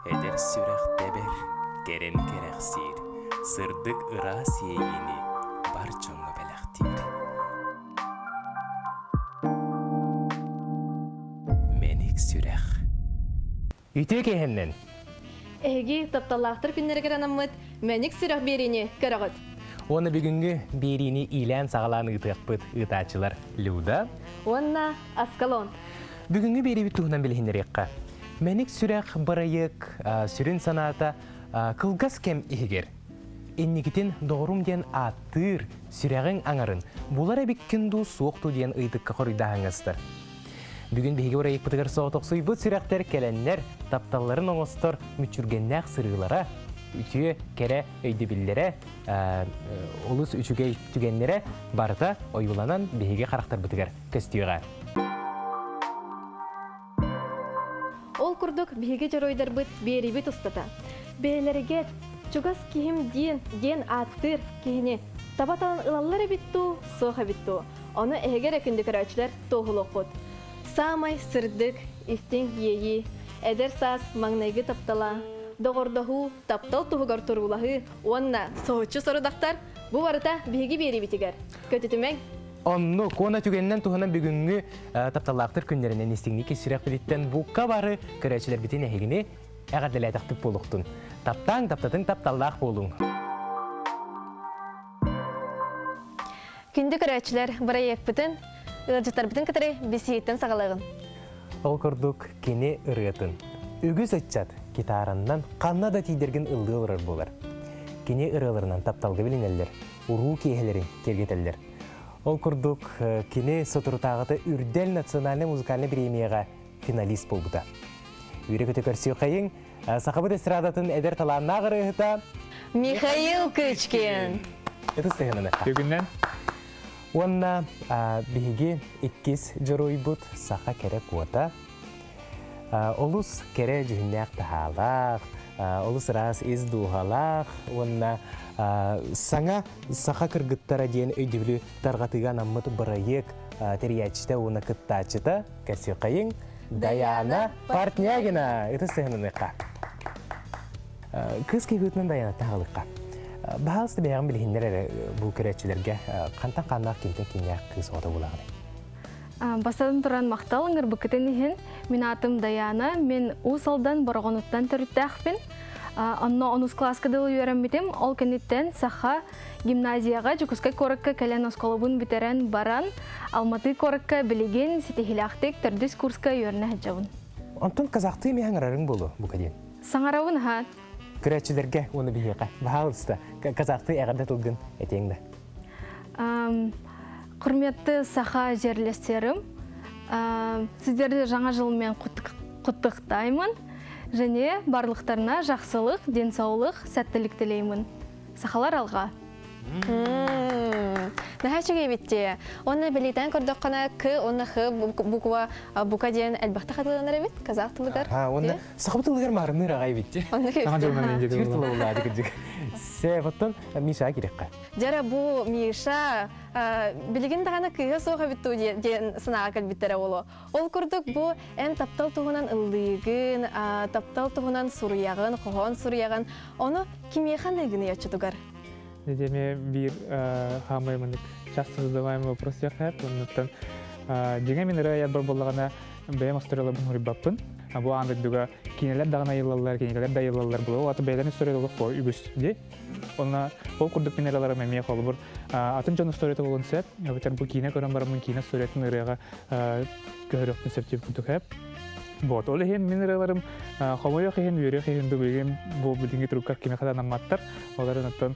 Эдэр сүрэх тэбэр, кэрэн кэрэхсиир, сырдык ыраас иэйиини бар дьоҥҥо бэлэхтиир. Мэник сүрэх. Үтүө киэһэннэн! Эһиги тапталлаахтар күннэригэр анаммыт Мэник сүрэх биэриини көрөҕүт. Уонна бүгүҥҥү биэриини иилээн-саҕалаан ыытыахпыт ыытааччылар Люда уонна Аскалон. Бүгүҥҥү биэриибит туһунан билиһиннэриэххэ. Мэник сүрэх бырайыак сүрүн санаата кылгас кэм иһигэр инникитин доҕорум диэн ааттыыр сүрэҕиҥ аҥарын булар эбиккин дуу суох дуу диэн ыйытыкка хоруйдааһыҥҥа сытар. Бүгүн биһиги бырайыакпытыгар соҕотохсуйбут сүрэхтэр кэлэннэр тапталларын оҥостор мүччүргэннээх сырыылара, үтүө кэрэ өйдөбүллэрэ, олус үчүгэй түгэннэрэ барыта ойууланан биһиги харахтарбытыгар көстүөҕэ. Ол курдук биһиги дьоруойдарбыт биэрибит устата бэйэлэригэр чугас киһим диэн диэн ааттыыр киһини таба талан ылаллар эбит дуу, суох эбит дуу? Ону эһиги эрэ күндү көрөөччүлэр туоһулуоххут. Саамай сырдык, истиҥ иэйии, эдэр саас маҥнайгы таптала, доҕордоһуу, таптал туһугар туруулаһыы уонна соһуччу сорудахтар бу барыта биһиги биэриибитигэр. Көтүтүмэҥ! Оннук уонна түгэнинэн туһанан бүгүҥҥү тапталлаахтар күннэринэн истиҥник ис сүрэхпититтэн букка бары көрөөччүлэрбитин эһигини эҕэрдэлээтэхпит буолуохтун. Таптааҥ, таптатыҥ, тапталлаах буолуҥ! Күндү көрөөччүлэр, бырайыакпытын, ыалдьыттарбытын кытары бисиһиттэн саҕалыаҕын. Ол курдук кини ырыатын үгүс ыччат гитараннан ханна да тиийдэргин ыллыы олорор буолар. Кини ырыаларынан тапталга билинэллэр, уруу киэһэлэрин киэргэтэллэр. Ол курдук кини соторутааҕыта Үрдэл национальнай музыкальнай бириэмийэҕэ финалист буолбута. Үөрэ-көтө көрсүөххэйиҥ, Сахабыт эстрадатын эдэр талааннаах ырыаһыта Михаил Кычкин. Ытыс тыһыныныхха. Бүгүннэн Уонна биһиги иккис дьоруойбут саха кэрэ куота. Олус кэрэ дьүһүннээх таһаалаах, олус ыраас ис дууһалаах уонна саҥа саха кыргыттара диэн өйдөбүлү тарҕатыыга анаммыт бырайыак тэрийээччитэ уонна кыттааччыта Кэсиэхэйиҥ Даяна Портнягина ытыс сыһыныныахха. Кыыс киһи Даяна таһалыкка. Баһаалыста бэйэҕин билиһиннэр эрэ бу көрөөччүлэргэ хантан хааннаах кимтэн кииннээх кыыс оҕото булаҕыный? Бастатан туран махтал ыҥырбыккытын иһин. Мин аатым Даяна, мин Уус Алдан Бороҕонуттан төрүттээхпин. Онно онус кылааска дылы үөрэммитим. Ол кэнниттэн Саха гимназияҕа Дьокуускай куоракка кэлэн оскуолабын бүтэрэн баран, Алматы куоракка билигин ситиһиилээхтик төрдүс курска үөрэнэ сылдьабын. Онтон казахтыы эмиэ саҥарарыҥ буолуо, бука диэн. Саҥарабын аһа. Көрөөччүлэргэ уонна биһиэхэ, баһаалыста, казахтыы эҕэрдэ тылгын этиэҥ да. Құрметті саха жерлестерім, сіздерді жаңа жылмен құттықтаймын және барлықтарына жақсылық, денсаулық, сәттілік тілеймін. Сахалар алға. Наһаа үчүгэй эбит дии. Уонна бэлиэтээн көрдөххүнэ К уонна Х буква бука диэн элбэхтэ хатыланар эбит казах тылыгар. Ха, уонна сахабыт тылыгар маарынныыр аҕай эбит дии. Саҥа дьылынан Түр тыла улаады кырдьык. Се, оттон Миша кириэххэ. Дьэ бу Миша билигин даҕаны кыыһа суох эбит дуу диэн санааҕа кэлбиттэрэ буолуо. Ол курдук бу эн таптал туһунан ыллыыгын, таптал туһунан суруйаҕын, хоһоон суруйаҕын. Ону кимиэхэ аныыгыный оччотугар? Дьэ биир хаамай маннык часто задаваемый вопрос диэххэ оннуттан дьиҥэ мин ырыа айарбар буоллаҕына бэйэм остуоруйаларбын суруйбаппын. Бу аан дойдуга кинилэр даҕаны айыллаллар, кинигэлэр да айыллаллар буолуо. Аты бэйэлэрин историята олох үгүс дии. Онно ол курдук мин ыраларым эмиэ холобур атын дьон историята буолуон сөп. Эбэтэр бу киинэ көрөн бараммын киинэ историятын ырыаҕа көһөрүөхпүн сөп диэбит курдук сөп. Вот, ол иһин мин ырыаларым хомойуох иһин, үөрүөх иһин билигин бу билиҥҥи туруккар кимиэхэ да анамматтар. Олор оттон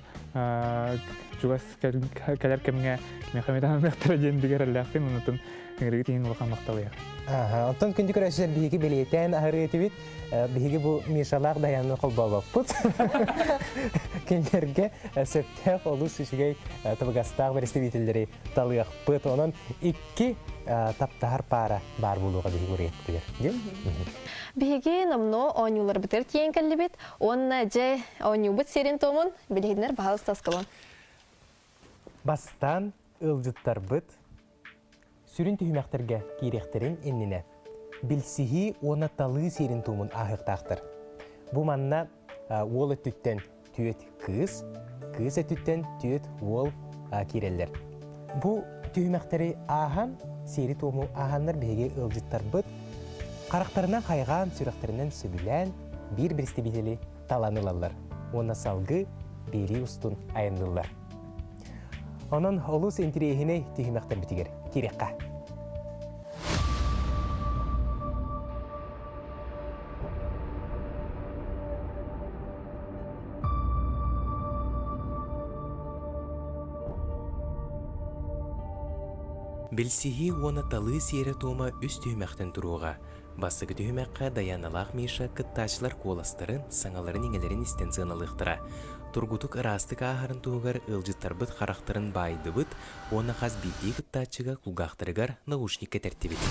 чугас кэлэр кэмҥэ кимиэхэ эмит ананыахтара диэн бигэ эрэллээхпин. Оннуттан ыҥырыгыт иһин улахан махталыйар. Аха, оттон күндү көрөөччүлэр биһиги бэлиэтээн аһарыы этибит. Биһиги бу Мишалаах Даяны холбообоппут. Кинилэргэ сөптөөх олус үчүгэй табыгастаах бэрэстэбиитэллэри талыахпыт. Онон икки таптаһар паара баар буолуоҕа биһиги уруйаппытыгар. Биһиги номнуо оонньууларбытыгар тиийэн кэллибит уонна дьэ оонньуубут сиэрин-туомун билиһиннэр баһаалыста Аскалон. Бастаан ыалдьыттарбыт сүрүн түһүмэхтэргэ киириэхтэрин иннинэ билсиһии уонна талыы сиэрин-туомун ааһыахтаахтар. Бу манна уол өттүттэн түөт кыыс, кыыс өттүттэн түөт уол киирэллэр. Бу түһүмэхтэри ааһан, сиэри-туому ааһаннар биһиги ыалдьыттарбыт харахтарынан хайҕаан, сүрэхтэринэн сөбүлээн биир биристибитэли талан ылаллар уонна салгыы биэрии устун айанныыллар. Онон олус интириэһинэй түһүмэхтэрбитигэр киириэххэ. Билсиһии уонна талыы сиэрэ-туома үс түһүмэхтэн туруоҕа. Бастакы түһүмэххэ Дайаналаах Миша кыттааччылар куоластарын, саҥаларын-иҥэлэрин истэн сыаналыахтара. Тургутук ыраастык ааһарын туһугар ыалдьыттарбыт харахтарын баайдыбыт уонна хас биирдии кыттааччыга кулгаахтарыгар наушник кэтэртибит.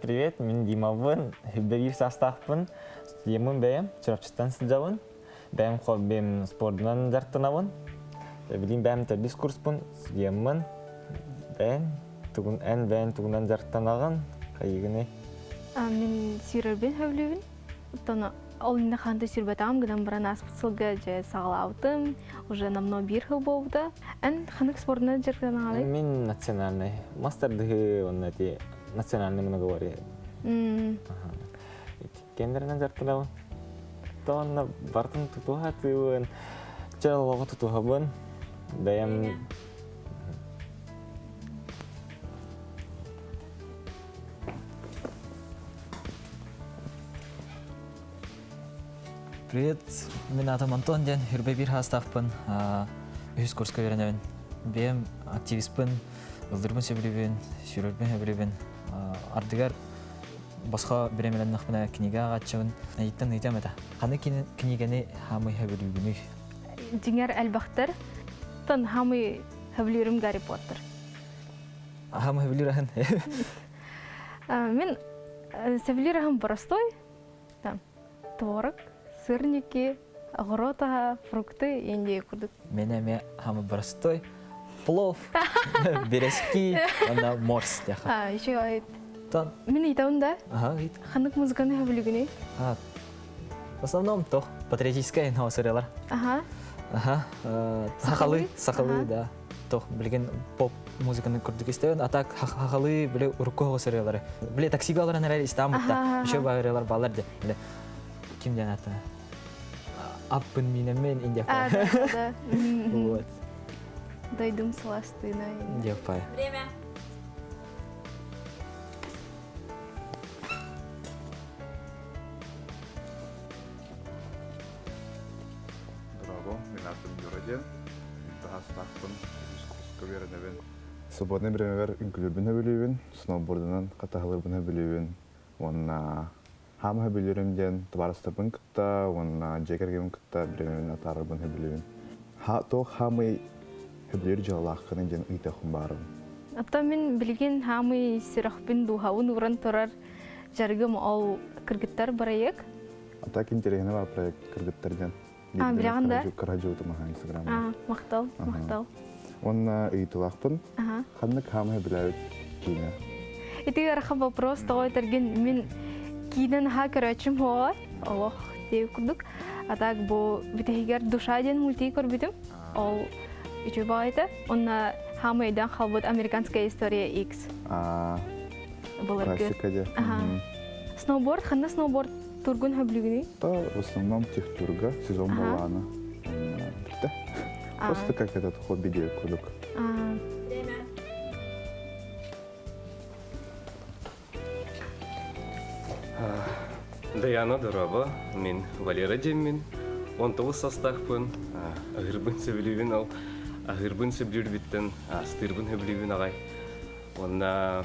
Привет, мин Димабын, биир саастаахпын, студеммын бэйэм, Чурапчыттан сылдьабын. Бэйэм хоббим спордунан дьарыктанабын. Билигин бэйэм төрдүс курспун, студеммын. Бэйэм тугун эн бэйэм тугунан дьарыктанаҕын, хайыгыный? Мин сүүрэрбин сөбүлүүбүн. Оттон ол иннинэ хаһан да сүүрбэтэҕим гынан баран ааспыт сылга дьэ саҕалаабытым. Уже намно биир сыл буолбута. Эн ханнык спордунан дьарыктанаҕыный? Мин национальный мастардыһыы уонна ити национальный многоборье. Кендеринэн дьарыктанабын. Онно бартын тутуһа тыыбын, чэ олоҕу тутуһабын. Бэйэм Привет, мин атым Антон диэн Хүрбэ биир хаастаахпын, үһүс курска үөрэнэбин. Бэйэм активиспын, ылдырбын сөбүлүүбүн, сүүрэрбин сөбүлүүбүн. Ардыгар босхо бириэмэлэннэхпинэ кинигэ ааҕааччыбын. Ыйыттан ыйытыам этэ. Ханнык кинигэни хаамый сөбүлүүгүнүй? Дьиҥэр элбэхтэр. Тон хаамый сөбүлүүрүм Гарри Поттер. Хаамый сөбүлүүр аһын? Мин сөбүлүүр аһым простой. Там творог, сырники, огород аһа, фрукты индия курдук. Мен эмиэ хаамый простой. Плов, березки, уонна морс диэхэ. А, еще Тон. Мин ыйтабын да. Ага, ыйт. Ханнык музыканы сөбүлүүгүнүй? А, в основном то патриотическая сырыалар. Ага. Ага. Сахалы, сахалы, да. Тох, билген поп музыканы курдук истэбин, а так хахалы биле урукку сырыалары. Биле таксига аларан эрэр истаам бутта. Еще багырылар балар де. Биле ким диэн ата? Аппын минемен Индия. А, да, да. Вот. Дойдум сыластына. Индия пай. Время. Дорообо, мин аатым Юра диэн. Таһаастаахпын, үс курска үөрэнэбин. Свободный бириэмэбэр үҥкүүлүүрбүн сөбүлүүбүн, сноубордунан хатаһылыырбын сөбүлүүбүн уонна хаама сөбүлүүрүм диэн табаарыстарбын кытта уонна дьиэ кэргэммин кытта бириэмэбин атаарарбын сөбүлүүбүн. Туох хаамый сөбүлүүр дьыалалааххыный диэн ыйытыахпын баарым. Оттон мин билигин хаамый сүрэхпин дууһабын ууран турар дьарыгым ол кыргыттар бырайыак. А так интересный бар проект кыргыттар диэн. А, билэҕин да? Кыра дьуутум аха Инстаграмҥа. А, махтал, махтал. Уонна ыйытылаахпын. Ханнык хаамай билээбит киинэ? Ити ыарахан вопрос тоҕо этэргин мин киинэн аһаа көрөөччүм хуоҕа олох дии курдук. А так бу бүтэһигэр душа диэн мультик көрбүтүм. Ол үчүгэй баҕайыта. Онно хаамай өйдөөн хаалбыт американская история X. Былыргы. Классика дьэ. Сноуборд, ханна сноуборд тургун хөбүлүгүнүй? Да, в основном техтурга, сезон балаана. Бүттэ. Просто как этот хобби диye курдук. Время. Даяна дорообо, мин Валера диэммин, 19 састаахпын, аһыырбын сөбүлүүбүн ол аһыырбын сөбүлүүрбүттэн астыырбын сөбүлүүбүн аҕай. Уонна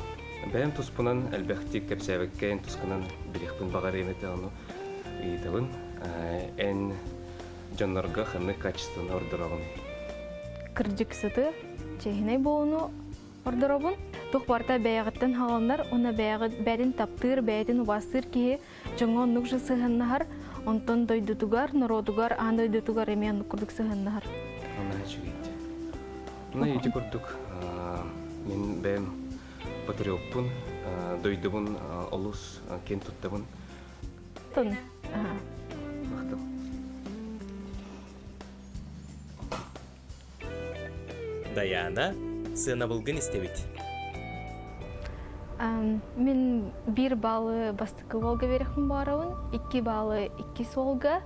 бэйэм туспунан элбэхтик кэпсээбэккэ эн тускунан билиэхпин баҕарыам этэ ону ыйытабын. Эн дьоннорго ханнык качествоны ордороҕун? Кырдьыксыты, чиэһинэй буолууну ордоробун. Туох барыта бэйэҕиттэн хааланар, уонна бэйэтин таптыыр, бэйэтин убаастыыр киһи дьоҥҥо оннук же сыһыаннаһар, онтон дойдутугар, норуотугар, аан дойдутугар эмиэ оннук курдук сыһыаннаһар. Онно үчүгэйди. Мына ити курдук мин бэйэм патриоппун, дойдубун олус киэн туттабын. Тун. Махтал. Даяна, сыанабылгын истэбит. Мин биир баалы бастакы уолга биэрэхпин баарабын, икки баалы иккис уолга,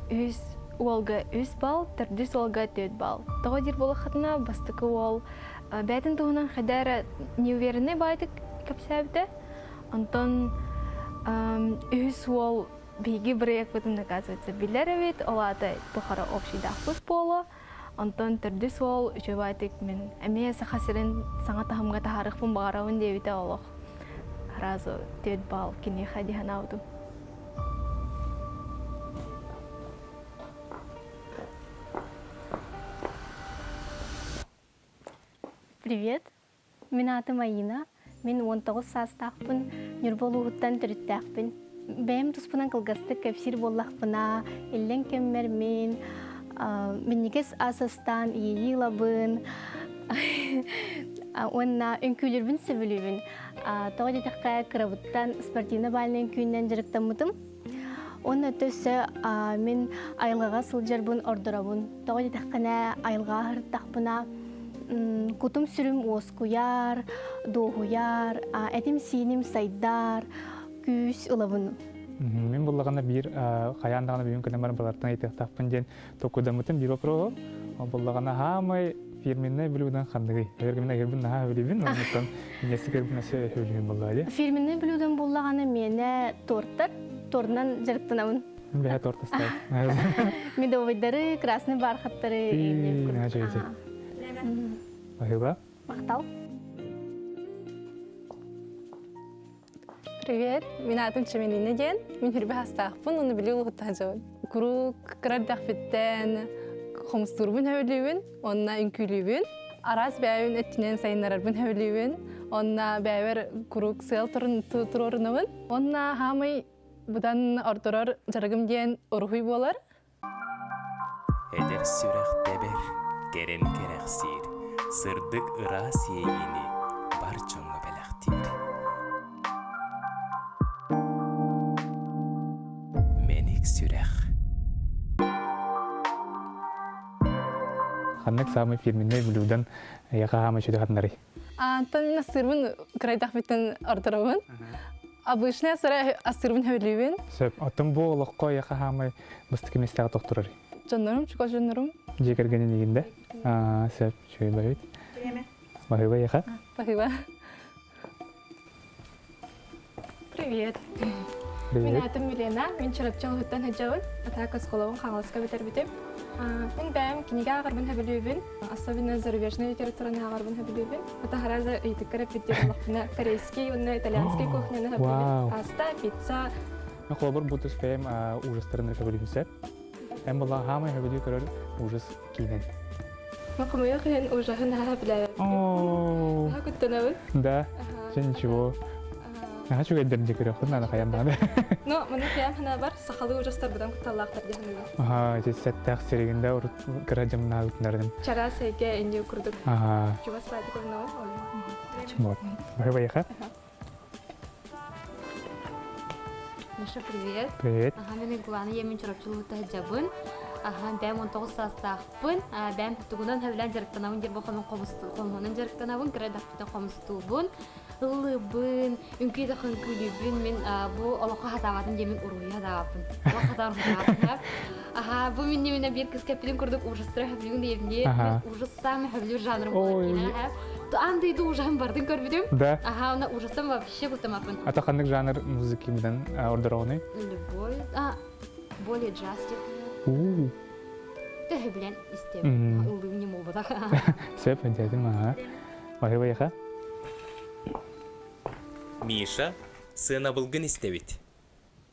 үс уолга үс балл, төрдүс уолга төрт балл. Тоҕо диир буоллаххытына, бастакы уол бэйэтин туһунан хайда эрэ неуверенный баайдык кэпсээбитэ. Онтон үһүс уол биһиги бырайыакпытын оказывается билэр эбит, ол аата тухары общийдаахпыт буолуо. Онтон төрдүс уол үчүгэйдик мин эмиэ Саха сирин саҥа таһымҥа таһаарыахпын баҕарабын диэбитэ олох сразу төрт балл киниэхэ дии санаабытым. Привет, Мин аатым Айина, мин 19 саастаахпын, Ньурба улууһуттан төрүттээхпин. Бэйэм туспунан кылгастык кэпсиир буоллахпына, иллэҥ кэммэр мин минньигэс ас астаан иэйии ылабын уонна үҥкүүлүүрбүн сөбүлүүбүн. Тоҕо диэтэххэ, кырабыттан спортивно-бальнай үҥкүүнэн дьарыктаммытым. Уонна өссө мин айылҕаҕа сылдьарбын ордоробун. Тоҕо диэтэххинэ, айылҕаҕа сырыттахпына, кутум-сүрүм уоскуйар, дуоһуйар, этим-сииним сайдар, күүс ылабын. Мин буллаҕына биир хайаан даҕаны бүгүн кэлэн баран балартан ыйытыахтаахпын диэн толкуйдаммытым биир вопроһу. Ол буллаҕына хаамай фирменный блюдон ханныгый? Эгер мин эгербин наһаа сөбүлүүбүн, оннуттан минньэстик эгербин өссө сөбүлүүбүн буоллаҕа дии. Фирменный блюдом буллаҕына миэнэ торттар, тортунан дьарыктанабын. Бэһэ торт астаабыт. Медовыйдары, красный бархаттары. Спасибо. Махтал. Привет, мин аатым Чэмэлиинэ диэн. Мин хүрбэ хастаахпын, уонна били улуһуттан сылдьабын. Куруук кыра эрдэхпиттэн хомустуурбун сөбүлүүбүн, уонна үҥкүүлүүбүн. Араас бэйэбин өттүнэн сайыннарарбын сөбүлүүбүн. Уонна бэйэбэр куруук сыал туруорунабын. Уонна хаамай быдан ордорор дьарыгым диэн уруһуй буолар. Эдэр сүрэх тэбэр, кэрэн кэрэхсиир, сырдык ыраас иэйиини бар дьоҥҥо бэлэхтиир. Мэник сүрэх. Ханнык саамай фирменный блюдан эйэхэ хаамай сүдү хатынарый? Антон мин астыырбын кырайдахпыттан ордоробун. Обычный сара астыырбын хөбүлүүбүн. Сөп. Оттон бу олоххо эйэхэ хаамай бастакы миэстэҕэ тохтурарый? Дьоннорум, чугас дьоннорум. Дьиэ кэргэнин игинде? Сөп, үчүгэй бэбит. Баһыыба эйэхэ. Баһыыба. Привет. Мин аатым Милена, мин Чурапчы улуһуттан сылдьабын. Атака оскуолабын Хаҥаласка бүтэрбитим. Мин бэйэм кинигэ ааҕарбын сөбүлүүбүн, особенно зарубежная литератураны ааҕарбын сөбүлүүбүн. Ата хараза ыйытыккар эппиттиир олохпуна корейский уонна итальянский кухняны сөбүлүүбүн. Паста, пицца. Мен холобур бу тус бэйэм ужастарын сөбүлүүбүн сөп. Эн була хаамай сөбүлүү көрөр ужас киинэн. Мен хомойуох иһин ужаһын наһаа билээбэппин. Наһаа куттанабын. Да, сен ничего. Наһаа үчүгэйдэр дии көрүөхпүн наада хайан даҕаны. Ну, маны кыйам ханаабар сахалыы ужастарбытан кутталлаахтар дии саныыбын. Аха, ити сэттээх сиригинде урут кыра дьымнаабытынарым. Чараас эйгэ инни курдук. Аха. Чугас баайдык орноо. Вот. Баһы Миша, привет. Привет. Аха, мен Уйгулаана ийэмин Чурапчылыытта сылдьабын. Аха, бэйэм 19 саастаахпын. Бэйэм тугунан сөбүлээн дьарыктанабын диэн бу хомуһунан дьарыктанабын, кыра эрдэхпиттэн хомустуубун, ыллыыбын, үҥкүү да үҥкүүлүүбүн. Мин бу олоххо хатаабатым диэмин уруһуйу хатаабаппын. Олох хатаан уруһуйдаабаппын. Аха, бу мин именно биир кыс кэппитин курдук ужастара хөбүлүүн диэбин Мин ужас самый хөбүлүүр жанрым буолар киинэҕэ. Аан дойду ужаһын бардын көрбүтүм. Да. Аха, уна ужастан вообще куттамаппын. Ата ханнык жанр музыки быдан ордороҕунуй? Любой, а, более джаз деп. У. Төһө билэн истем. Ыллыым не болбатах. Сөп, дядим, ага. Баһыба Миша, сыанабылгын истэбит.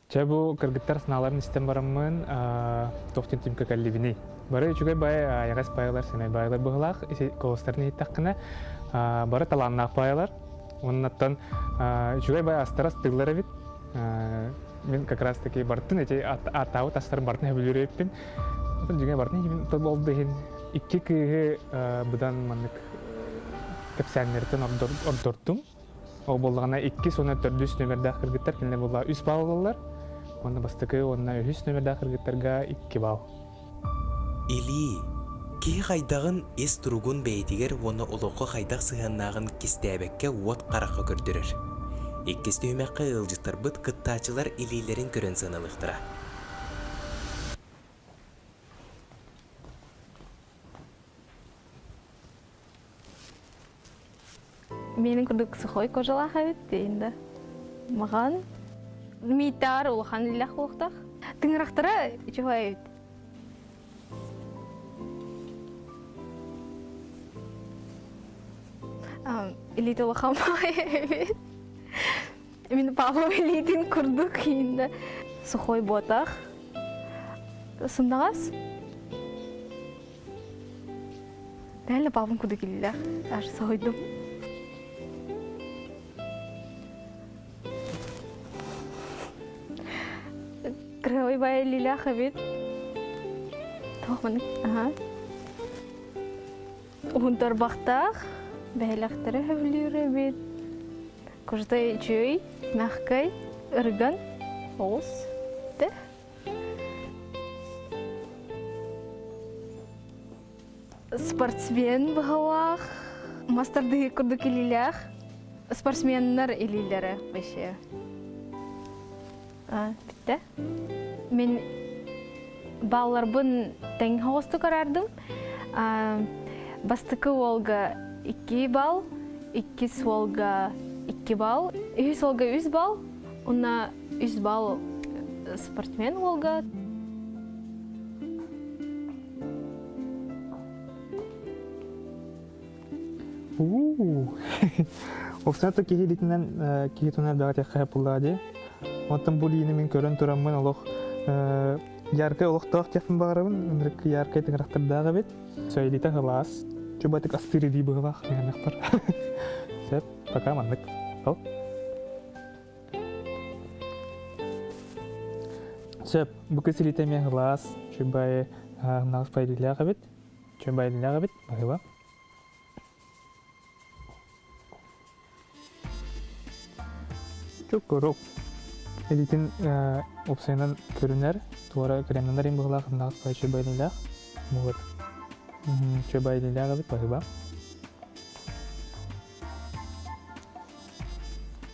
Чэ бу кыргыттар санааларын истэн бараммын туох диэн түмүккэ кэллибиний? Бары үчүгэй баай айаҕас баайалар, сэмэй баайалар быһыылаах. Куоластарын иһиттэххинэ бары талааннаах баайалар. Оннаттан үчүгэй бай астар астыыллар эбит. Мин как раз таки бартын эти аттаабыт астарын бартын хөбүлүүр эбиппин. Отон дьиҥэ бартын иһин болду иһин икки кыыһы быдан маннык кэпсээннэриттэн ордордум. Ол буоллаҕына иккис уонна төрдүс нүөмэрдээх кыргыттар кинилэр буолла үс балл ылаллар. Уонна бастакы уонна үһүс нүөмэрдээх кыргыттарга икки балл. Илии, киһи хайдаҕын ис туругун бэйэтигэр уонна олоххо хайдах сыһыаннааҕын кистээбэккэ уот харахха көрдөрөр. Иккис түһүмэххэ ыалдьыттарбыт кыттааччылар илиилэрин көрөн сыаналыахтара. Менин курдук сухой кожалаах эбит дейин Маған миитаар улахан илэх буолуохтаах. Тыҥырахтара үчүгэй эбит. Илиитэ улахан эбит. Мин Павлов илиитин курдук иинде сухой буотах. Сымнаҕас. Реально папам курдук киллилэр. Аж соһуйдум. Кыргый бай лилях эбит. Туох маннык? Аха. Уһун тарбахтаах, бэһэлэхтэри сөбүлүүр эбит. Кожатай үчүгэй, мягкай, ырган, оҕус, тэ. Спортсмен быһалаах, мастардыһы курдук илиилээх. Спортсменнар илиилэрэ вообще. Бүттэ. Мин балларбын тэҥ соҕустук араардым. Бастакы уолга 2 балл, иккис уолга 2 балл, үһүс уолга 3 балл, уонна 3 балл спортсмен уолга. Офсета киһи илитинэн киһи тунар бэҕэ тиэххэ буллаа дии. Онтон бу лиини мин көрөн тураммын олох яркай олохтоох диэхпин баҕарабын. Ынырык яркай тыҥырахтардаах эбит. Сөйлите сылаас. Чубатык астыыр илии быһылаах миһанахпар. Сөп, пока маннык. Ол. Сөп, бу кыс илиитэ эмиэ сылаас, чубай наҕыс пайдалаах эбит. Чубайлаах эбит, баһыба. Чуккурук. Илиитин уопсайынан көрүнэр, туора кремнанар им быһылаах наҕыс пай чубайлаах мугут. Чубайлаах эбит, баһыба.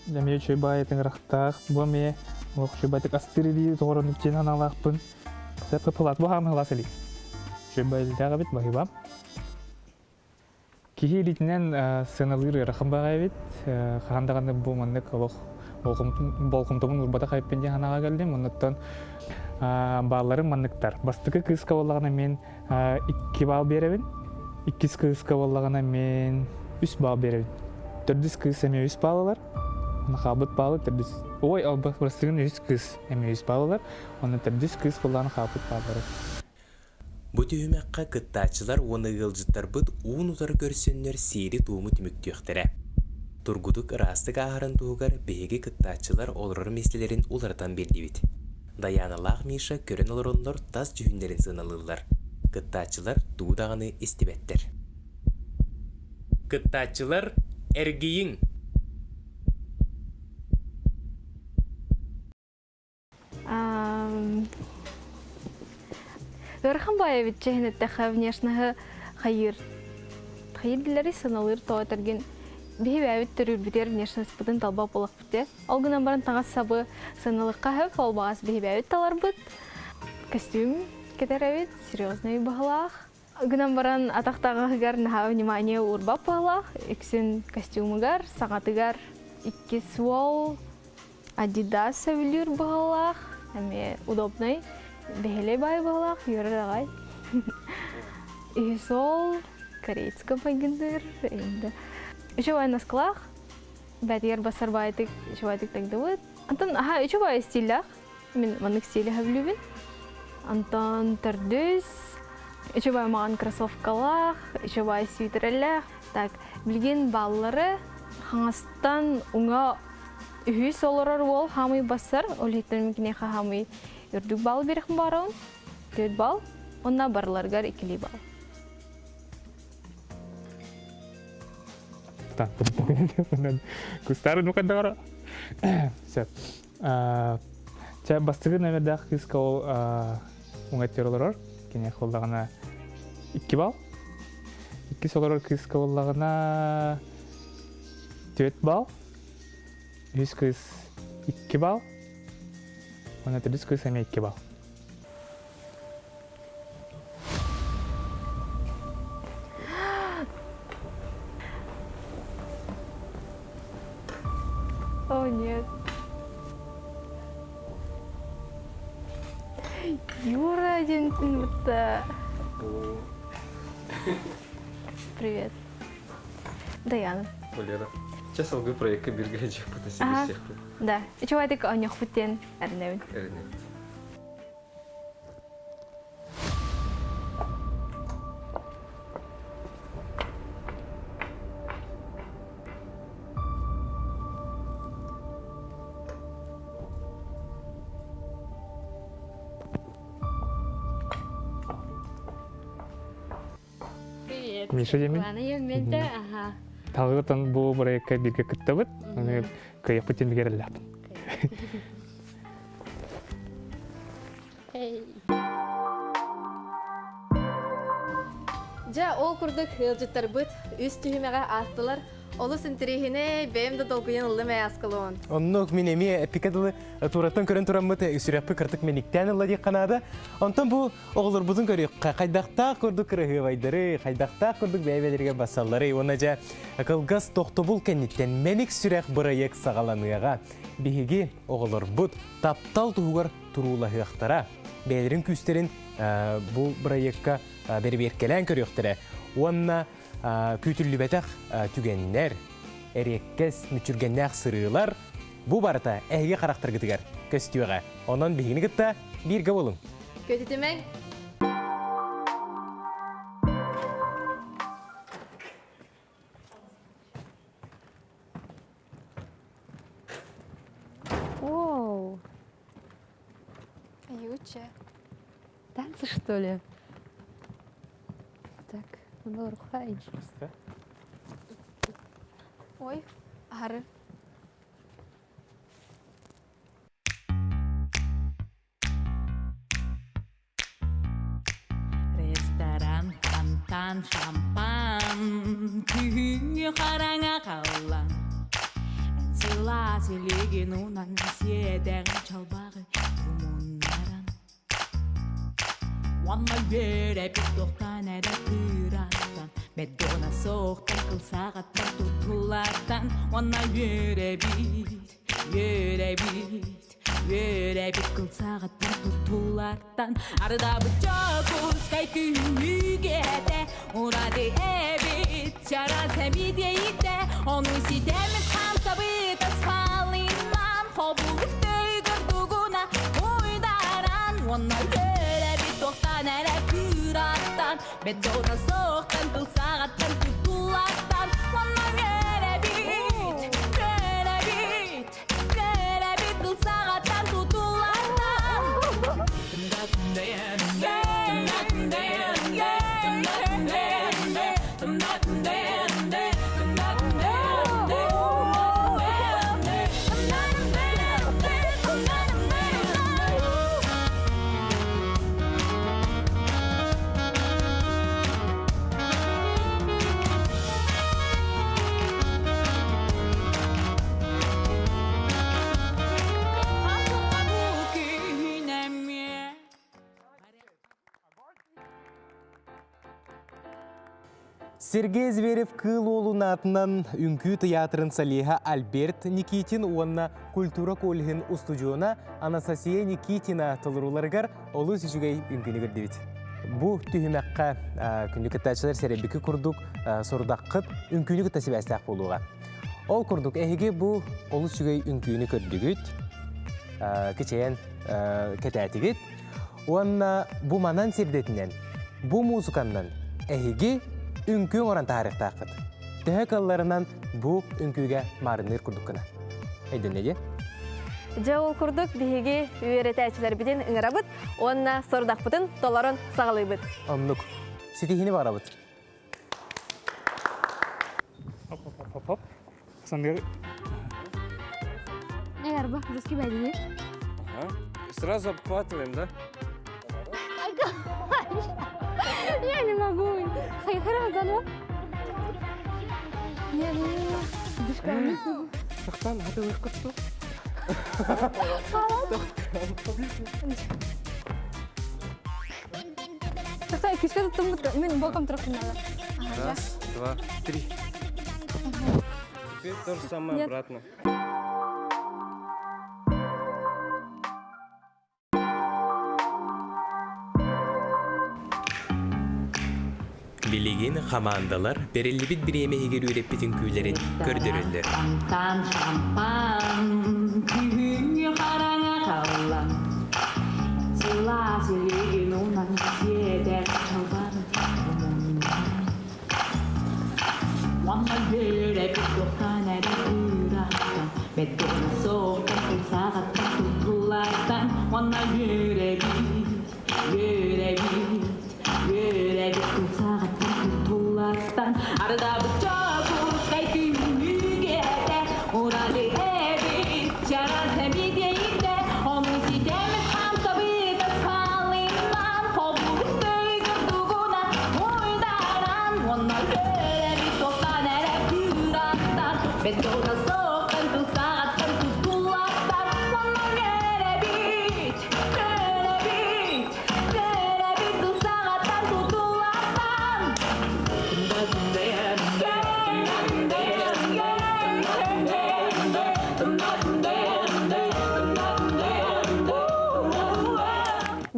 Эмиэ үчүгэй баайы тыҥырахтаах, бу эмиэ олох үчүгэй астыыр илии тоҕоронук диэн санаалаахпын. Сөп кыпылаат бу хаамы хылаас илии. Үчүгэй илиилээх эбит, баһыыба. Киһи илиитинэн сыаналыыр ыарахан баҕайы эбит. Хаһан даҕаны бу маннык олох болҕомтобун уурбатах эбиппин диэн санааҕа кэллим. Оннуттан баалларым манныктар. Бастакы кыыска буоллаҕына мин икки баал биэрэбин. Иккис кыыска буоллаҕына мин үс баал биэрэбин. Төрдүс кыыс эмиэ үс баал ылар. Онно хаалбыт баалы төрдүс... Ой, бырастыгын үс кыыс эмиэ үс баал ылар. Онно төрдүс кыыс буоллаҕына хаалбыт бааллары. Бу түһүмэххэ кыттааччылар уонна ыалдьыттарбыт уун-утары көрсөннөр сиэри-туому түмүктүөхтэрэ. Тургутук ыраастык ааһарын туһугар биһиги кыттааччылар олорор миэстэлэрин уларытан биэрдибит. Дайааналаах Миша көрөн олороннор тас дьүһүннэрин сыаналыыллар. Кыттааччылар тугу даҕаны истибэттэр. Кыттааччылар эргийиҥ! Ыарахан баайа эбит чэһин эттэххэ внешноһы хайыыр. Хайыыр дилэри сыналыыр тоҕо этэргин биһи бэйэбит төрүүрбүтүгэр внешностьпытын талбат буолахпыт дии. Ол гынан баран таҥас сабы сыаналыахха сөп, ол баҕас биһи бэйэбит таларбыт. Костюм кэтэр эбит, серьезный быһылаах. Гынан баран атах таҥаһыгар наһаа внимание уурбат быһылаах. Үксүн костюмугар, саҥатыгар иккис уол Adidas сөбүлүүр быһылаах, эмиэ удобный, бэһэлэй баай быһылаах, үөрэр аҕай. Үһүс уол корейскай майгынныыр, үчүгэй наскылаах, бэтигэр басар баайтык үчүгэйдик тагдыбыт. Антон аха үчүгэй стиллээх. Мин маннык стили сөбүлүүбүн. Антон төрдүс үчүгэй маҕан кроссовкалаах, үчүгэй свитерэлээх. Так, билигин баллары Хаҥастан уҥа үһүс олорор уол хаамый бассар, ол иһиттэн мин киниэхэ хаамый үрдүк балл биэриэхпин баҕарабын. Төрт балл, уонна барыларыгар иккилии балл. Кустары ну каддагара. Сөп. Чэ, бастакы номердаах кыыска ол уҥа олорор. Киниэхэ буоллаҕына 2 балл. Иккис олорор кыыска буоллаҕына 4 балл. Үһүс кыыс 2 балл. Уонна төрдүс кыыс эмиэ 2 балл. О, нет. Юра один будто... Привет. Даяна. Валера. Сейчас алгы проектка бирге жекпіт Ага. Да. Үчүгэй оньохпут диэн эрэнэбин. Эрэнэбит. Привет. Миша Демин. Лана Емменте, ага. Талгытан бу проектка бирге кыттабыт. Аны кыйыппыт тем бигереллэхпин. Дьэ, ол курдук ыалдьыттарбыт үс түһүмэҕэ аастылар. Олус интэриэһинэй, бэйэм да долгуйан ыллым ээ Аскалон. Оннук мин эмиэ эппикэ дылы туураттан көрөн тураммыт сүрэхпит кыртык мэниктээн ылла диэххэ наада. Онтон бу оҕолорбутун көрүөххэ хайдахтаах курдук кыраһыабайдары, хайдахтаах курдук бэйэ-бэйэлэригэр бассаллары уонна дьэ кылгас тохтобул кэнниттэн мэник сүрэх бырайыак саҕаланыаҕа. Биһиги оҕолорбут таптал туһугар туруулаһыахтара. Бэйэлэрин күүстэрин бу бырайыакка бэрэбиэркэлээн көрүөхтэрэ уонна күүтүллүбэтэх түгэннэр, эриэккэс мүччүргэннээх сырыылар бу барыта эһиги харахтаргытыгар көстүөҕэ. Онон биһигини кытта бииргэ буолуҥ. Көтүтүмэҥ! Оу. Юча. Танцы, что ли? Так, ну Ой, ары. Ресторан, фонтан, шампан, күһүҥҥү хараҥа халлан. Эн сылаас илигин унан сиэдэҕин чалбаҕы умуннаран. Уонна үөрэпит туохтан эрэ кыыраттан, Меддона суохтан кылсаҕаттан тутуллартан Уонна үөрэбит, үөрэбит, үөрэбит кылсаҕаттан тутуллартан Ардаабыт Дьокуускай күһүҥҥү Ураты эбит чараас эмидиэйитэ Ону ситэммит хамсабыт асфалынан Хобулук төйгөр тугуна уйдаран Уонна үөрэбит туохтан эрэ кыыраттан Бетона соохтан кылсаҕаттан тутуллартан Уонна үөрэбит, үөрэбит, үөрэбит кылсаҕаттан тутуллартан Сергей Зверев Кыыл уолун аатынан Үҥкүү тыйаатырын солиһа Альберт Никитин уонна культура коллеһын устудьуона Анастасия Никитина толорууларыгар олус үчүгэй үҥкүүнү көрдүбүт. Бу түһүмэххэ күндү кыттааччылар сэрэйбикки курдук сорудаххыт үҥкүүнү кытта сибээстээх буолуоҕа. Ол курдук эһиги бу олус үчүгэй үҥкүүнү көрдүгүт, кичэйэн кэтээтигит Уонна бу манан сирдэтинэн, бу муусуканнан эһиги үҥкүү оҥорон таһаарыахтааххыт. Төһө кылларынан Бу үҥкүүгэ маарынныыр курдук гына. Өйдөннө дии? Дьэ ол курдук биһиги үөрэтээччилэрбитин ыҥырабыт уонна сорудахпытын толорон саҕалыыбыт. Оннук. Ситиһиини баҕарабыт. Хоп, хоп, хоп, хоп. Сангыр. Арба, русский бәдине. Ага. Сразу обхватываем, да? Я не могу. Хайхара заново. Не, не, не. Дышками. Тохтан, хаты легко Такая кишка тут мен боком трохи надо. Раз, два, три. Теперь то же самое Нет. обратно. Билигин хамаандалар бэриллибит бириэмэ иһигэр үөрэппит үҥкүүлэрин көрдөрөллөр. Фонтан шампан, күһүҥҥү хараҥа халлан, сылаас илигин унан сиэтэр чалбан Уонна үөрэпит туохтан эрэ ыыраттан, бэрдэрин суохтан саҕаттан тутуллартан, уонна үөрэбит, үөрэбит, үөрэбит саҕаттан тутуллартан, ардаабыт Дьокуускай күннүгэ этэ, ураты эбит, чараас эмиэ ону ситэммит хамсабыт асфалынан, холбубут өйгөрдугунан уйдаран, уонна үөрэбит туохтан эрэ кыыраттан, бетона соқтан тусаҕаттан тутуллаттан, уонна үөрэбит, үөрэбит, үөрэбит тусаҕаттан тутуллаттан.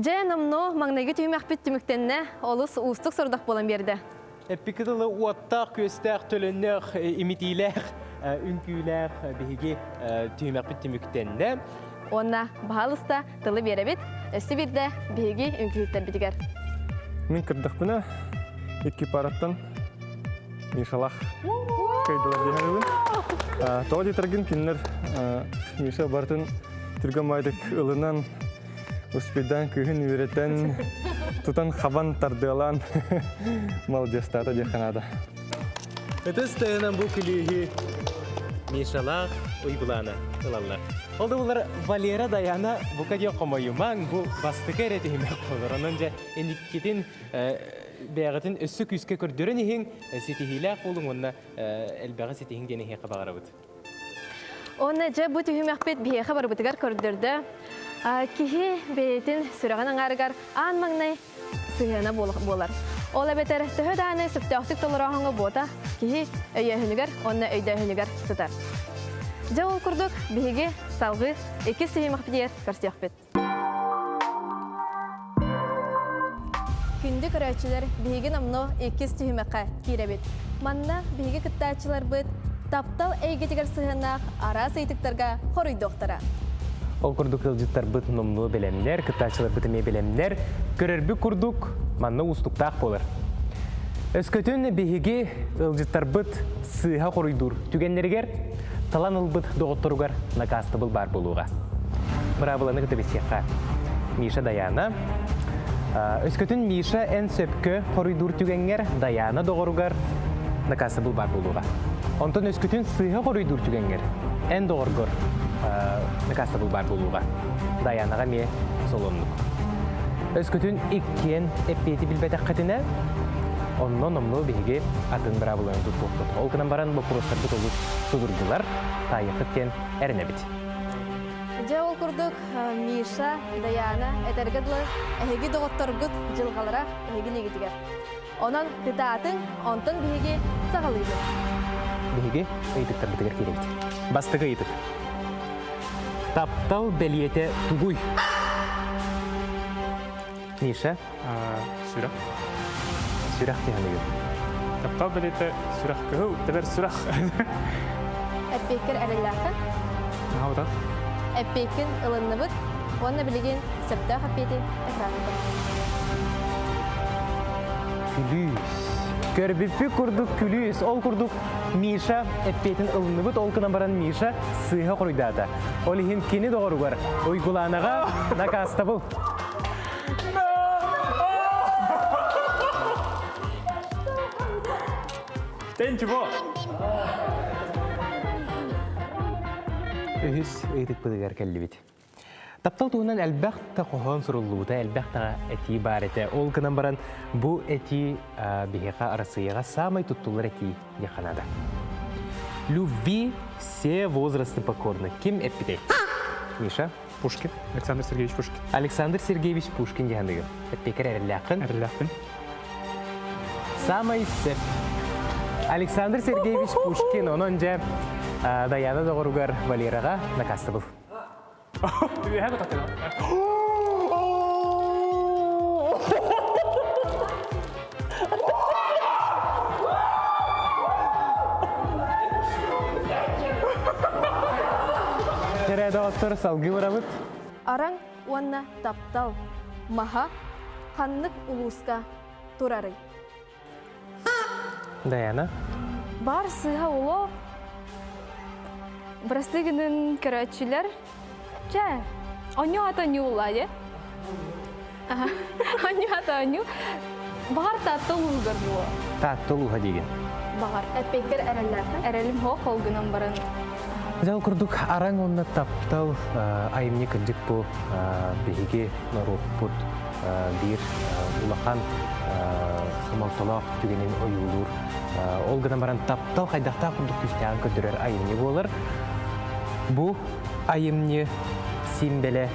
Дьэ, номнуо маҥнайгы түһүмэхпит түмүктэннэ, олус уустук сорудах буолан биэрдэ. Эппикки тылы уоттаах, күөстээх, төлөннөөх, имитиилээх, үҥкүүлээх биһиги түһүмэхпит түмүктэннэ. Уонна баһаалыста тылы биэрэбит, өссө биирдэ биһиги үҥкүүһүттэрбитигэр. Мин кырдахпына икки параттан Мишалах кыйдылар диэхэрибин. Тоҕо диэтэргин кинилэр Миша барытын түргэн баайдык ылынан, успейдаан кыыһын үөрэтэн, тутан хабан тардыалаан молодецтаата диэххэ наада. Ытыс тыһынан бу күлүүһү Мишалаах Уйгулаана ылаллар. Ол да булар Валера Даяна бука диэн хомойумаҥ, бу бастакы эрэ түһүмэх буолар. Онон дьэ инниккитин бэйэҕитин өссө күүскэ көрдөрөн иһиҥ, ситиһиилээх буолуҥ уонна элбэҕи ситиһиҥ диэн эһиэхэ баҕарабыт. Уонна дьэ бу түһүмэхпит биһиэхэ барыбытыгар көрдөрдө. Киһи бэйэтин сүрэҕин аҥаарыгар аан маҥнай сыһыана буолар. Ол эбэтэр төһө даҕаны сөптөөхтүк толорооһуҥҥа буота киһи өйөөһүнүгэр уонна өйдөөһүнүгэр сытар. Дьэ ол курдук биһиги салгыы иккис түһүмэхпитигэр көрсүөхпүт. Күндү көрөөччүлэр, биһиги номнуо иккис түһүмэххэ киирэбит. Манна биһиги кыттааччыларбыт таптал эйгэтигэр сыһыаннаах араас ыйытыктарга хоруйдуохтара. Ол курдук ыалдьыттарбыт номнуо бэлэмнэр, кыттааччыларбыт эмиэ бэлэмнэр. Көрөрбүт курдук, манна уустуктаах буолар. Өскөтүн биһиги ыалдьыттарбыт сыыһа хоруйдуур түгэннэригэр талан ылбыт доҕотторугар накаастабыл баар буолуоҕа. Быраабыланы кытта билсиэххэ. Миша Даяна. Өскөтүн Миша эн сөпкө хоруйдуур түгэҥҥэр Даяна доҕоругар накаастабыл баар буолуоҕа. Онтон өскөтүн сыыһа хоруйдуур түгэҥҥэр эн доҕоргор накаастабыл баар буолуоҕа. Даянаҕа эмиэ солоннук. Өскөтүн иккиэн эппиэти билбэтэххитинэ, онно номнуо биһиги атын быраабыланы тутуохпут. Ол гынан баран боппуруостарбыт олус судургулар, таайыаххыт диэн эрэнэбит. Дьэ ол курдук Миша, Даяна этэргэ дылы эһиги доҕотторгут дьылҕалара эһиги илиигитигэр. Онон кытаатыҥ, онтон биһиги саҕалыыбыт. Биһиги ыйытыктарбытыгар киирэбит. Бастакы ыйытык. Таптал бэлиэтэ тугуй? Миша? Сүрэх. Сүрэх диһаныгын. Таптал бэлиэтэ сүрэх кыһыл тэбэр сүрэх. Эппиэккэр эрэллээххин? Аһабытах. Эппиэккин ылынныбыт уонна билигин сөптөөх эппиэти экраҥҥа Күлүүс. Көрбүппүт курдук күлүүс, ол курдук Миша эппиэтин ылынныбыт, ол гынан баран Миша сыыһа хоруйдаата. Ол иһин кини доҕоругар Уйгулаанаҕа накаастабыл. Тенчиво! Үһүс ыйытыкпытыгар кэллибит. Таптал туһунан элбэх да хоһоон суруллубута, элбэх да этии баар этэ. Ол гынан баран бу этии биһиэхэ Арассыыйаҕа саамай туттуллар этии диэххэ наада. Любви все возрасты покорны. Ким эппитэй? Миша? Пушкин. Александр Сергеевич Пушкин. Александр Сергеевич Пушкин диһаныгын. Эппиэкэр эрэллээххин? Эрэллээхпин. Самай сөп. Александр Сергеевич Пушкин, онон дьэ Даяна доҕоругар Валераҕа накаастабыл. Үөһэ көтөттүлэр. Кэрэ доҕоттор салгыы барабыт. Араҥ уонна таптал маһа ханнык улууска турарый? Даяна. Бар сыыһа уло. Бырастыы гынын көрөөччүлэр. Чэ, онньу ата ньуулла дьэ. Онньу ата онньу. Баҕар Таатта улууһугар буо. Таатта улууһа диигин. Баҕар. Эппиэккэр эрэллээххин? Эрэлим хоох ол гынан баран. Дьэ ол курдук араҥ уонна таптал айымньы кырдьык бу биһиги норуоппут биир улахан хомолтолоох түгэнин ойуулуур. Ол гынан баран таптал хайдахтаах курдук күүстээҕин көрдөрөр айымньы буолар. Бу айымньы симбэлэ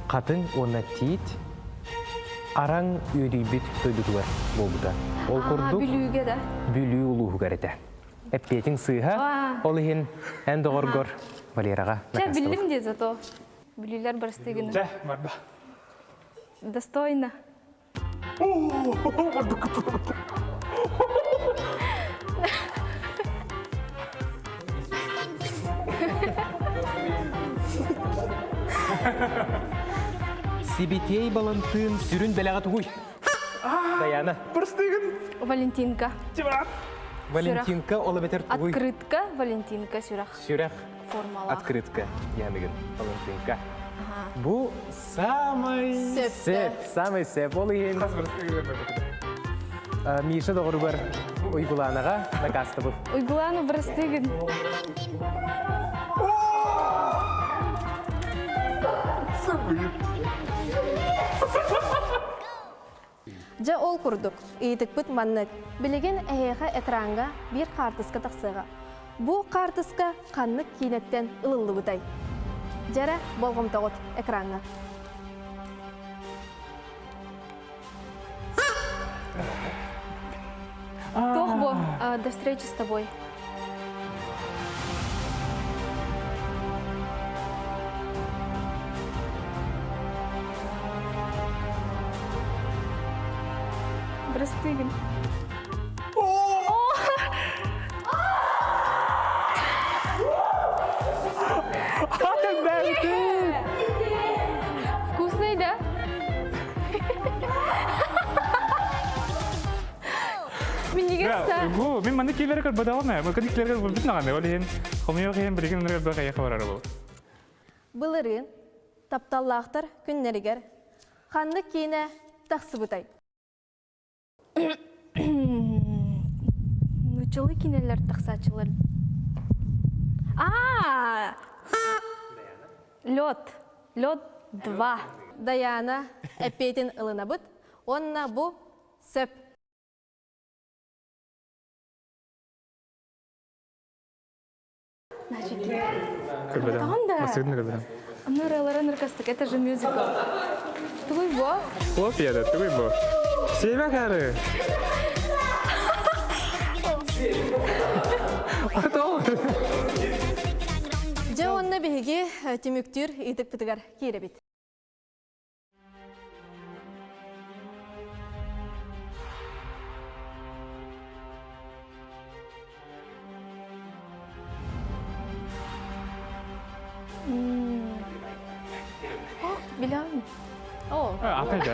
хатыҥ уонна тиит араҥ үөдүйбүт дойдутугар буолбута. Ол курдук Бүлүүгэ да. Бүлүү улууһугар этэ. Эппиэтиҥ сыыһа, ол иһин эн доҕоргор Валераҕа Чэ, биллим дии зато. Бүлүүлэр бырастыы гына. Чэ, барда. Достойно. Сибитиэй Балантыын сүрүн бэлэҕэ тугуй? Даяна. Бырастыгын. Валентинка. Валентинка ол эбэтэр тугуй? Открытка, Валентинка сүрэх. Сүрэх. Формалаах. Открытка. Яныгын. Валентинка. Бу самый сеп, самый сеп. Ол иһин Миша доҕоругар Уйгулаанаҕа накаастабыл. Уйгулаана бырастыгын. Дьэ ол курдук, ыйытыкпыт маннык. Билигин эһиэхэ экраҥҥа биир хаартыска тахсыаҕа. Бу хаартыска ханнык киинэттэн ылыллыбытай? Дьэрэ, болҕомтоҕут экраҥҥа. Туох бу? До встречи с тобой. Простыгин. Вкусный, да? Минньигэс Бу мин маннык киилэри көрбөтөҕүм ээ. Бу киилэри көрбүт наҕаны. Ол иһин хомойуох иһин билигин ынырык элбэх эйиэхэ барар бу. Былырыын тапталлаахтар күннэригэр ханнык киинэ тахсыбытай? Нуччалыы киинэлэр тахсааччылар. Аа! Лед. Лед 2. Даяна эппиэтин ылынабыт уонна бу сөп. Значит, Көрбөтөм. да. Басыгын көрбөтөм. Ныралара ныркастык, это же мюзикл. Тугуй бо? Хлопья да, тугуй бо. Сиэмэ кары. Дьэ уонна биһиги түмүктүүр ыйытыкпытыгар киирэбит. Билэҕин. О. Аты да.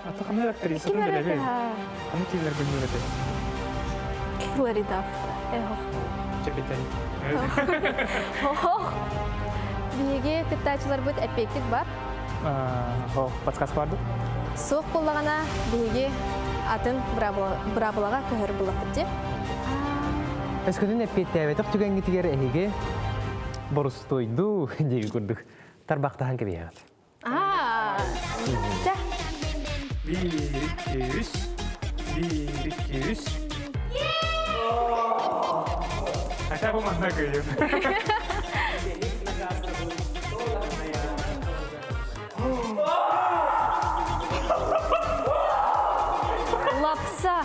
Аты ханна актриса Ким эрэ Ханна киилер билбэт. Хиллари Дафф. Эхох. Чепетен. Охох. Биһиги кыттааччыларбыт эппиэккит бар. Хо, подсказка барды. Суох буоллаҕына биһиги атын быраабылаҕа көһөр буллахпыт дии. Өскөтүн эппиэттээбэтэх түгэҥҥитигэр эһиги борустуойдуу диэки курдук тарбахтаһан кэбиһэҕит. Аа. Чэ. Биир, икки, үс. Биир, икки, үс. Хотя бы манна кыйым. Лапса.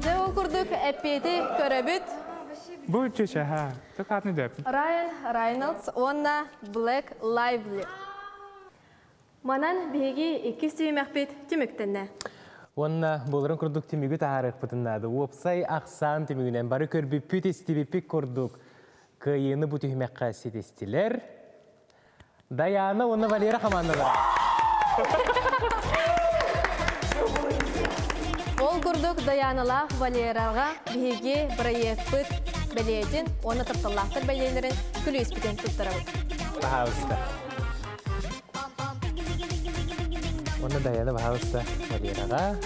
Дьэ ол курдук эппиэти көрөбүт. Бу чүчэ ха. Тукатны деп. Райан Рейнольдс уонна Блэк Лайвли. Манан биһиги иккис түһүмэхпит түмүктэннэ. Уонна буоларын курдук түмүгү таһаарыахпытын наада. Уопсай ахсаан түмүгүнэн бары көрбүппүт, истибиппит курдук кыайыыны бу түһүмэххэ ситистилэр. Даяна уонна Валера хамаандалара. Ол курдук Даяналаах Валераҕа биһиги бырайыакпыт бэлиэтин уонна тапталлаахтар бэлиэлэрин күлүүспүтүн туттарабыт. Пожалуйста. Уонна Даяна, пожалуйста, Валераҕа.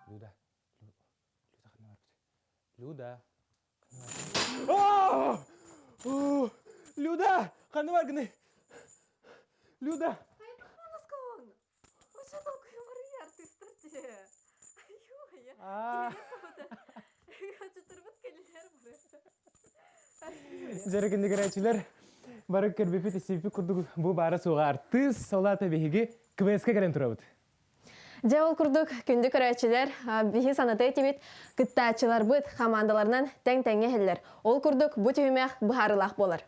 Люда. Люда. Люда! Ханна баргыный? Люда! Дьэрэгиннигэрээчилэр бары көрбүпүт истибиппит курдук бу баара суоҕа артыыс солаата биһиги КВС-ка кэлэн турабыт. Дьэ ол курдук күндү көрөөччүлэр, биһи саната этибит, кыттааччыларбыт хамаандаларынан тэҥ-тэҥҥэ иһэллэр. Ол курдук бу түһүмэх быһаарыылаах буолар.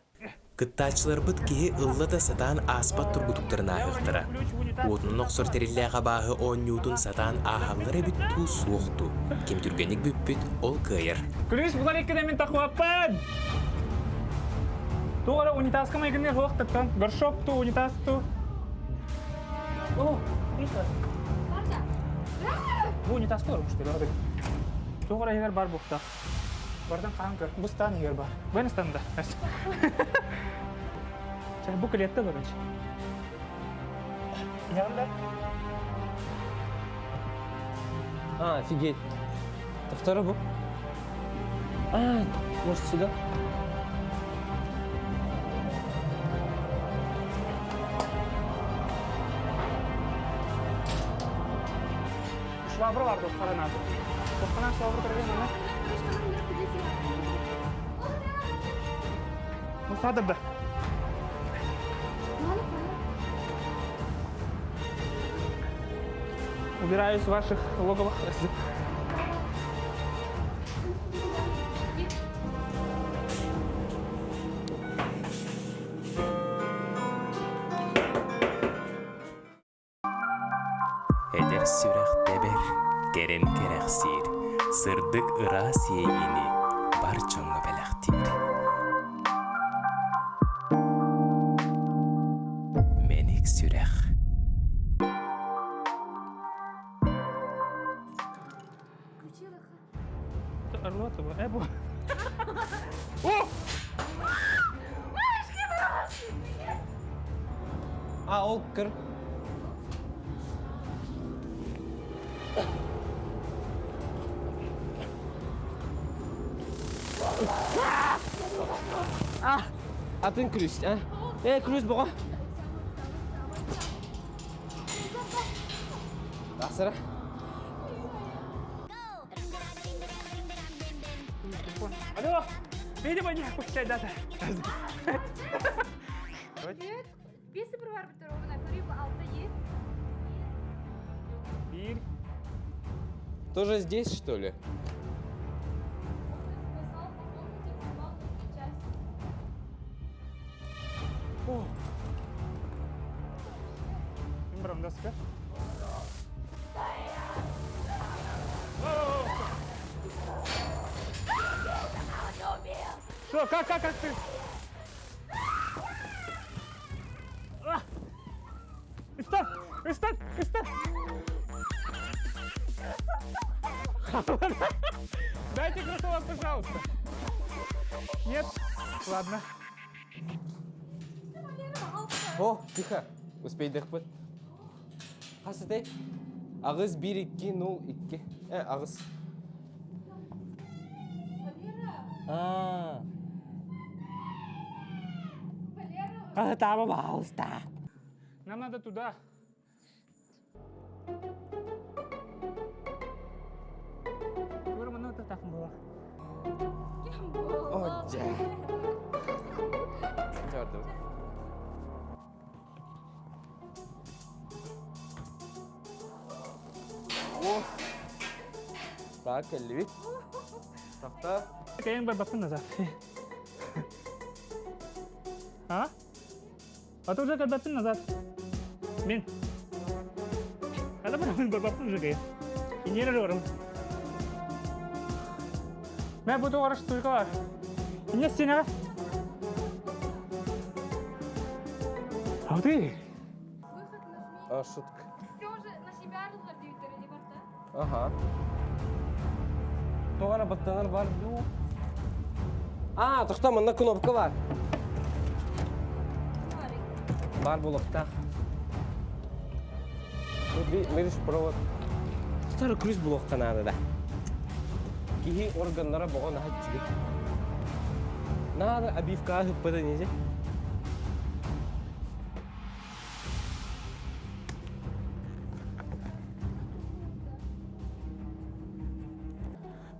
Кыттааччыларбыт киһи ылла да сатаан ааспат тургутуктарын ааһыахтара. Уотунан охсор тэриллээх абааһы оонньуутун сатаан ааһаллар эбит дуу, суох дуу. Ким түргэнник бүппүт, ол кыайар. Күлүүс булар иккидэ мин тахуаппын! Туох эрэ унитазка майгынныыр суох тыттан. Горшок ту, унитаз ту. О, Бу унитазка олорбуш что ли? Туох эрэ иһигэр бар буохтаах. Бардан хаан көр. Бу стан иһигэр бар. Бу станда. Чэ, бу клетка короче. Yanında. А, офигеть. Это второй был? А, может сюда? Швабра бар достар надо. Тоқтана швабра көрген ана. Мусадырды. Убираюсь в ваших логовых. Эдэр сүрэх тэбэр, кэрэн кэрэхсиир, сырдык ыраас иэйиини бар дьоҥҥо бэлэхтиир. Мэник сүрэх. А, ол кыр. А, атын күлүс, а? Э, күлүс боға. Асыра. Алло, видимо, не пущай дата. Бир. Тоже здесь, что ли? О. Что, как, как, как ты? Ыстан, ыстан, ыстан! Дайте кроссовок, пожалуйста. Нет? Ладно. О, тихо. Успейдехпит. Хас этэй? Аҕыс биир икки нул икки. Э, аҕыс. Аа. Хаһытаама, пожалуйста. Нам надо туда. О, дьэ. Чордум. О! Так, кэллибит. Тахта. Кэйэн барбаппын назад. А? А то уже когда ты назад. Мин. Когда мы барбаппын уже кэйэн. Иннere барым. Мэ бу тугар штука бар. Инне стена. А ты? А, шутка. Все уже на себя не барта. Ага. Тоҕо эрэ баттанар бар дуу? А, тохтоо, манна кнопка бар. Бар буолуохтаах. Видишь, провод. Второй ключ булуохха наада да. Киһи органнара боҕо наһаа үчүгэй. Наада обивкаҕа ыһыппыта ньизи.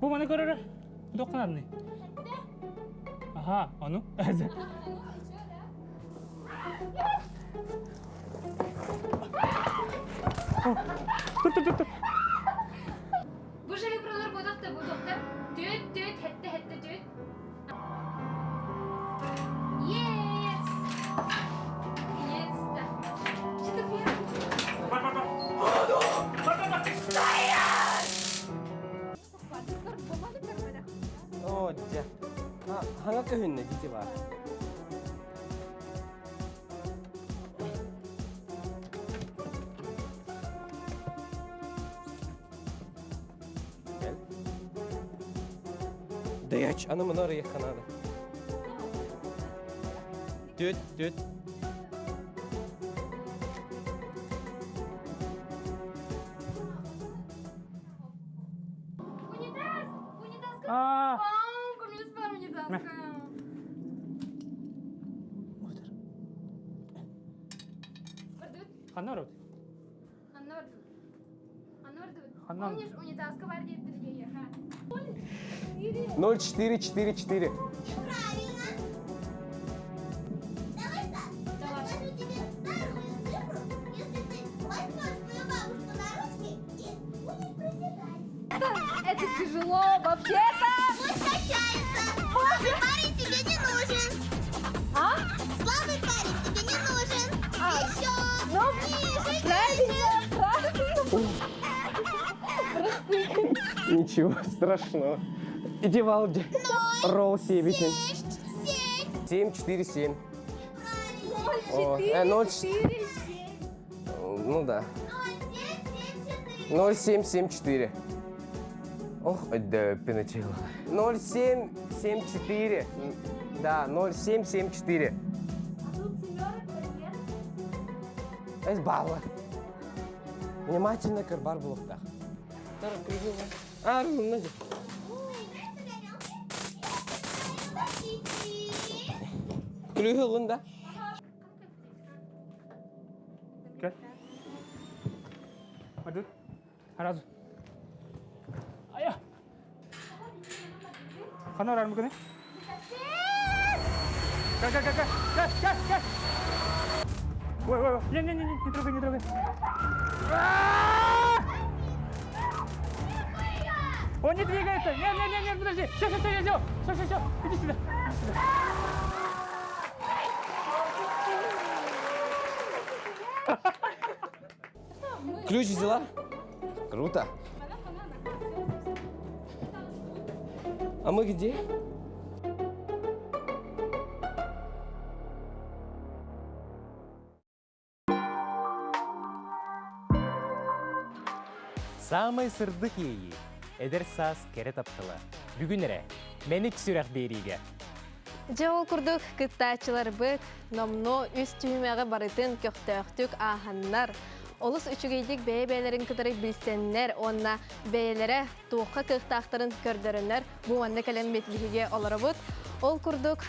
Бу маны көрөрө туохханарный? Аха, ону. Тур, тур, тур, тур. Бу же пролар бодохта бодохта. Түөт, түөт, хэтте, хэтте, түөт. Yes! Yes! Что Бар, бар, бар. Бар, бар, бар. Оо, дьэ. Хаҥа көһүннэ дити бар. Кэл. Даяч, аны мына арыйыхха надо. Түт, түт. Унитаз! Унитаз! А. Күлүс бар унитазка. Ханна барабыт? Ханна бардыбыт. Ханна бардыбыт. Ханна. Помнишь, унитазка бар диэттир диэха. 0444. Правильно. Давай так. Я скажу тебе вторую цифру, если ты возьмешь мою бабушку на ручки и будешь проседать. Это тяжело вообще-то. Пусть качается. Слабый парень тебе не нужен. А? Слабый парень тебе не нужен. Еще. Ну, ниже, правильно, правильно. Ничего страшного. Иди, Валди. Ролл себитин. 7, 4, 7. О, 0, 4, 7. Ну да. 0, 7, 7, 4. Ох, да, пиночила. 0, 7, 7, 4. Да, 0, 7, 7, 4. А тут семерок нет. Эс балла. Внимательно кырбар булуктах. А, ну, Күлүһү да. Кэл. Бардыбыт. Сразу. Ая. Ханна барар мүкүнэ? Кэл, кэл, кэл, кэл, кэл, кэл, кэл. Ой, ой, ой. Не, не, не, не, не трогай, не трогай. А! Он не двигается. Нет, нет, нет, нет, подожди. Все, все, все, я сделал. Все, все, все. Иди сюда. Иди сюда. Ключ взяла? Круто. А мы где? Саамай сырдык иэйии, эдэр саас кэрэ таптала. Бүгүн эрэ, мэник сүрэх биэриигэ. Дьэ ол курдук кыттааччыларбыт номнуо үс түһүмэҕи барытын көхтөөхтүк ааһаннар, олус үчүгэйдик бэйэ-бэйэлэрин кытары билсэннэр уонна бэйэлэрэ туохха кыахтаахтарын көрдөрөннөр бу манна кэлэммит биһиги олоробут. Ол курдук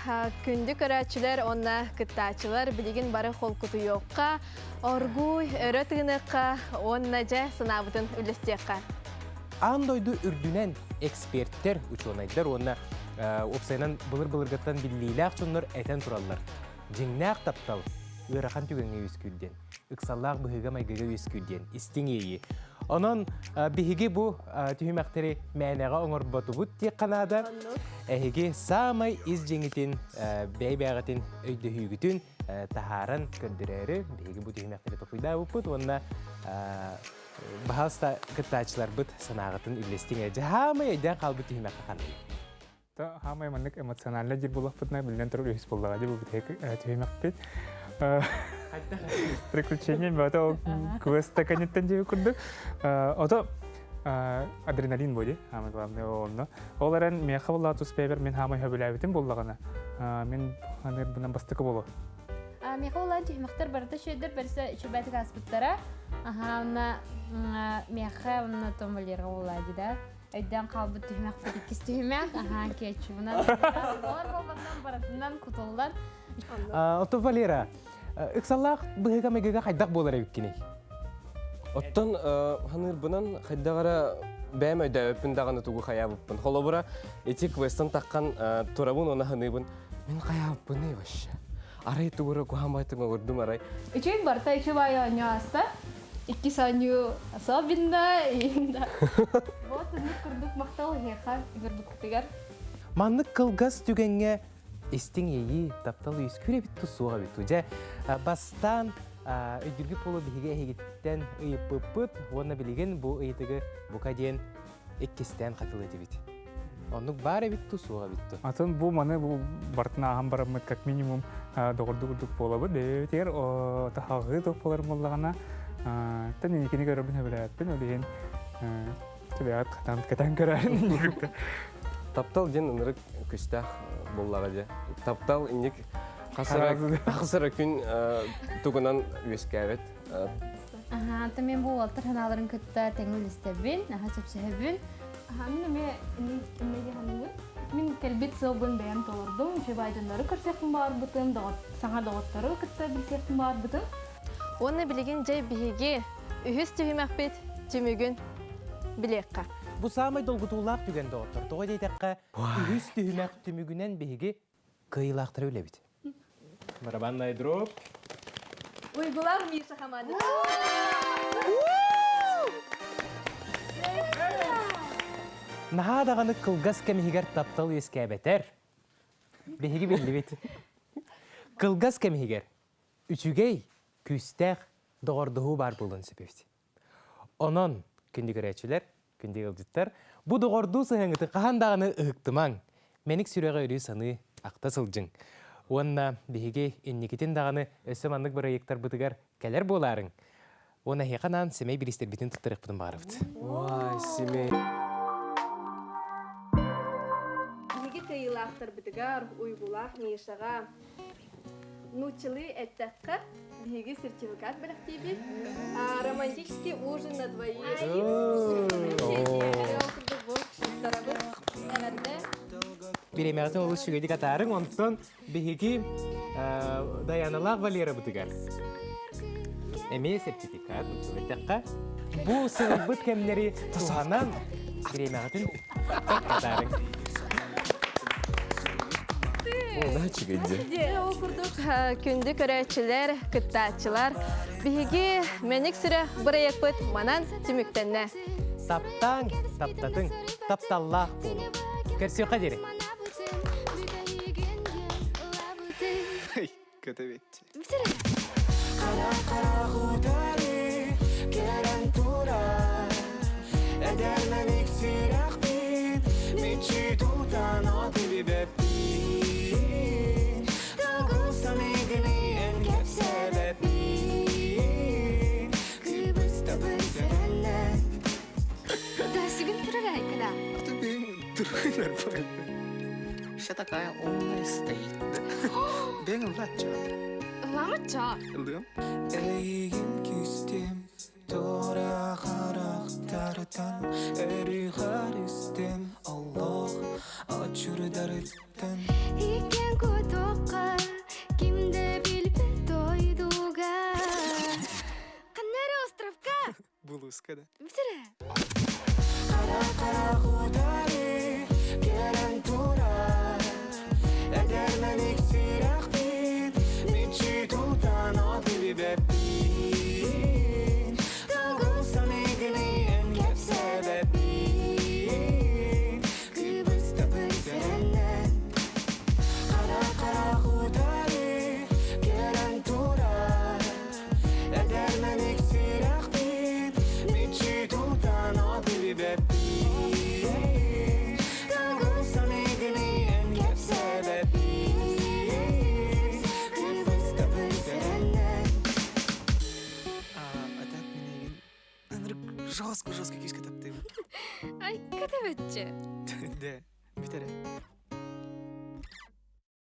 күндү көрөөччүлэр уонна кыттааччылар билигин бары холкутуйуохха, оргууй өрө тыыныахха уонна дьэ санаабытын үллэстиэххэ. Аан дойду үрдүнэн эксперттэр, учуонайдар уонна уопсайынан былыр-былыргыттан биллиилээх дьоннор этэн тураллар. Дьиҥнээх таптал ыарахан түгэҥҥэ үөскүүр диэн, ыксаллаах быһыыга-майгыга үөскүүр диэн истиҥ иэйии. Онон биһиги бу түһүмэхтэри мээнэҕэ оҥорботубут диэххэ наада. Эһиги саамай ис дьиҥитин, бэйбээҕитин өйдөһүүгүтүн таһааран көрдөрөөрү биһиги бу түһүмэхтэри толкуйдаабыппыт уонна баһаалыста кыттааччыларбыт санааҕытын үллэстиҥ ээ. Дьаһаамай өйдөөн хаалбыт түһүмэххэ ханныгый? Хаамай маннык эмоционально диир буоллахпытына, биллэн турар үһүс буоллаҕа дии бу бүтэһик түһүмэхпит. Приключение бөтө ол квест кэнниттэн диэби курдук. Ото адреналин буо дии, самое главное онно. Ол эрэн миэхэ буоллаҕа тус бэйэбэр мин хаамай сөбүлээбитим буоллаҕына, мин ханыырбынан бастакы буолуо. Миэхэ буоллаҕа түһүмэхтэр барыта үчүгэйдэр барыта үчүгэйдик ааспыттара. Аха, онно миэхэ онно Том Валерга буоллаҕа дии да. Өйдөөн хаалбыт түһүмэхпит иккис түһүмэх. Аха, кетчубунан болар болбатынан барытынан кутуллан. Оттон Валера, ыксаллаах быһыыга-майгыга хайдах буолар эбиккиний? Оттон ханыырбынан хайдах эрэ бэйэм өйдөөбөппүн даҕаны тугу хайаабыппын. Холобура, ити квестан таххан турабын уонна ханыыбын. Мин хайаабыппыный вообще? Арай тугу эрэ куһаҕан байтыҥ оҥордум арай. Үчүгэй барыта үчүгэй оонньуу ааста. Иккис оонньуу особенно. Вот оннук курдук махтал эһиэхэ ыҥырбыккытыгар. Маннык кылгас түгэҥҥэ истиҥ иэйии, таптал үөскүүр эбит тус суох эбит. Дьэ, бастаан өйдүүргүт буолуо биһиги эһигиттэн ыйыппыппыт уонна билигин бу ыйытыгы бука диэн иккистээн хатылыы этибит. Оннук баар эбит ту суох эбит ту. Атын бу маны бу бартын ааһан бараммыт как минимум доҕордуу курдук буолабыт. Бэйэбитигэр таһаҕыы туох буолар буоллаҕына тэн инникини көрөрбүн сөбүлээппин. Ол иһин түбэҕит хатан кэтэн көрөөрүн. Таптал диэн ынырык күстээх буоллаҕа дьэ. Таптал инник хас эрэ күн тугунан үөскээбэт. Аха, ата мен бу уолтар ханааларын кытта тэҥ үлүстэбин, аха сөпсөһөбүн. Аха, мин эмиэ эмиэ ханыыбын. Мин кэлбит сылбын бэйэм толордум, үчүгэй дьоннору көрсүөхпүн баҕарбытым, саҥа доҕоттору кытта билсиэхпин баҕарбытым. Уонна билигин дьэ биһиги үһүс түһүмэхпит түмүгүн билиэххэ. Бу саамай долгутуулаах түгэн доҕоттор. Тоҕо диэтэххэ, үһүс түһүмэх түмүгүнэн биһиги кыайыылаахтары билэбит. Барабанная дробь. Уйгулаах Миша хамаанда. Наһаа даҕаны кылгас кэм иһигэр таптал үөскээбэтэр. Биһиги биллибит. Кылгас кэм иһигэр үчүгэй, күүстээх доҕордоһуу баар буолуон сөп эбит. Онон, күндү көрөөччүлэр, күндү ыалдьыттар, бу доҕордуу сыһыаҥҥытын хаһан даҕаны ыһыктымаҥ. Мэник сүрэҕи өрүү саныы, ахта сылдьыҥ. Уонна биһиги инникитин даҕаны өссө маннык бырайыактарбытыгар кэлэр буолаарыҥ. Уонна эһиэхэ анаан сэмэй бириистэрбитин туттарыахпытын баҕарабыт. Ой, сэмэй. Биһиги кыайыылаахтарбытыгар Уйгулаах Мишаҕа нууччалыы эттэххэ, биһиги сертификат бэлэхтиибит. Романтический ужин на двоих. Бириэмэҕитин олус үчүгэйдик атаарыҥ, онтон биһиги Даяналаах Валерабытыгар эмиэ сертификат эттэххэ, бу сылбыт кэмнэри туһанан бириэмэҕитин атаарыҥ. Ол курдук күндү көрөөччүлэр, кыттааччылар, биһиги Мэник сирэ бырайыакпыт манан түмүктэннэ. Таптааҥ, таптатыҥ, тапталлаах буолуҥ. Көрсүөххэ диэри. Көтөбүт. Нормально. Вся такая умная стоит. Бен ыллачча. Ылламычча. Ыллыам. Эйигин кистем, тора харахтарытан, өрүхар истем, Аллах ачырдарыттан. Иккен кутукка кимде билбет дойдуга. Каннары островка. Булуска да. Бүтүрэ. Қара қара құдары келен турар Эдерменик сирахпин Мичи тутан отибеппин Тугусан игни кепсебеппин Кыбыста бысереннен Қара қара құдары келен турар Эдерменик сирахпин Мичи тутан отибеппин Тугусан игни кепсебеппин Кыбыста бысереннен А так мен егин жестко жестко кишка таптым. Ай, катабетче. Да, битере.